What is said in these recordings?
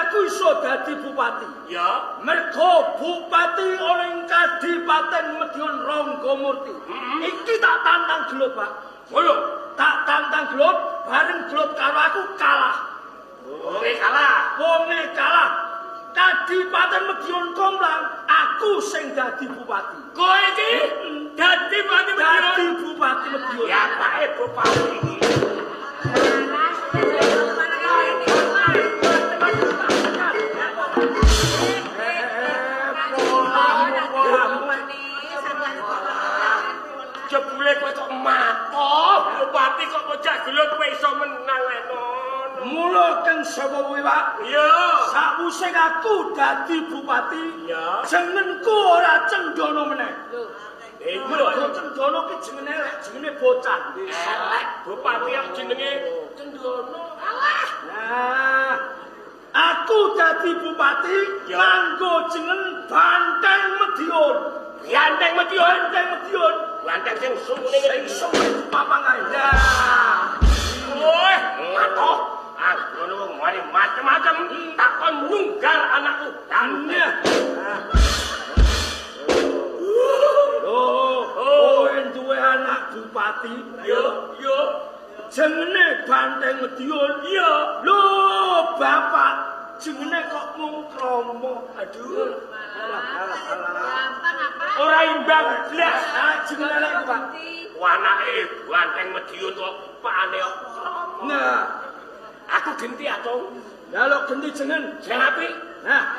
aku iso dadi bupati. Ya. Mergo bupati ana ing Kadipaten Madiun Ranggamurti. Iki tak tantang gelut, Pak. Ngono. Tak tantang gelut, bareng gelut karo aku kalah. Wonge kalah. Wonge kalah. Kadipaten Madiun Komplang, aku sing dadi bupati. Kowe iki dadi bupati Madiun. Dadi bupati Madiun. Ya pake bupati iki. Jebule kowe kok matoh, bupati kok bocah gelut kowe iso menang lenono. Mula keng sapa kuwi, Pak? Iya. Sakwise aku dadi bupati, Iya. jenengku ora Cendana meneh. Iku Mergo Cendana ki jenenge elek, jenenge bocah desa. elek bupati yang jenenge Cendana. Alah. Nah, aku dadi bupati Ya. nganggo jeneng Banteng Madiun. Banteng Madiun. Banteng Madiun. Banteng sing sumune Sing suwe papang kae. Nah, Woi, matoh. Aku ngono wani macem-macem takon nunggal anakku. Nah. Oh, kowe duwe anak bupati. Yo, yo. Jenenge Banteng Madiun. Iya. Lho, bapak, jenenge kok mung kromo. Aduh. Alah, alah, alah. Ora imbang blas. Ah, jenenge elek iku, Pak. Anake Banteng Madiun kok pakane kok. Nah, Aku genti atung. lah lho genti jeneng. Sing apik. Nah,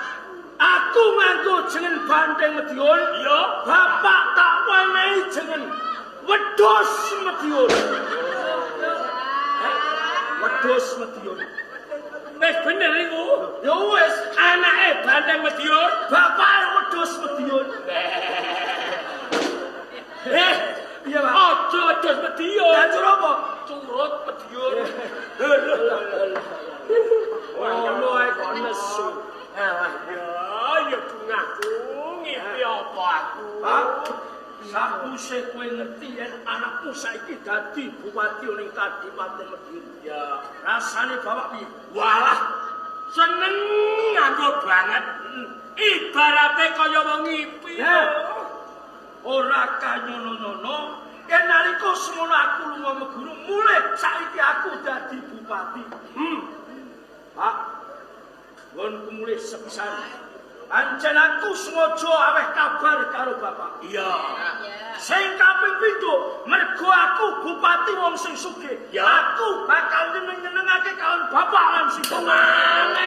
aku nganggo jeneng Banteng Madiun. Iya. Bapak tak wenehi jeneng Wedhus Madiun. Wedhus Madiun. Wis bener iku. Ya wis, Anake Banteng Madiun. bapak Wedhus Madiun. Eh, Iya, Pak. Aja wedhus Madiun. Lah cara apa? Curut Madiun. Ngono ae kok nesu. Alah, ya, ya bungahku ngipi apa aku? Pak, sakwise kowe ngerti yen anakmu saiki dadi bupati ning Kadipaten Madiun. Ya, Rasane bapak piye? walah. Seneng nganggo banget. Ibarate kaya wong ngipi. Ya. Ora kanyono-nyono, yen nalika semono aku lunga meguru mulih saiki aku dadi bupati. Pak, nggonku mulih sepisan. Pancen aku sengaja aweh kabar karo bapak. Iya. Sing kaping pindho, mergo aku bupati wong sing sugih. Ya. Aku bakal nyeneng-nyenengake kalian bapak lan sing Mane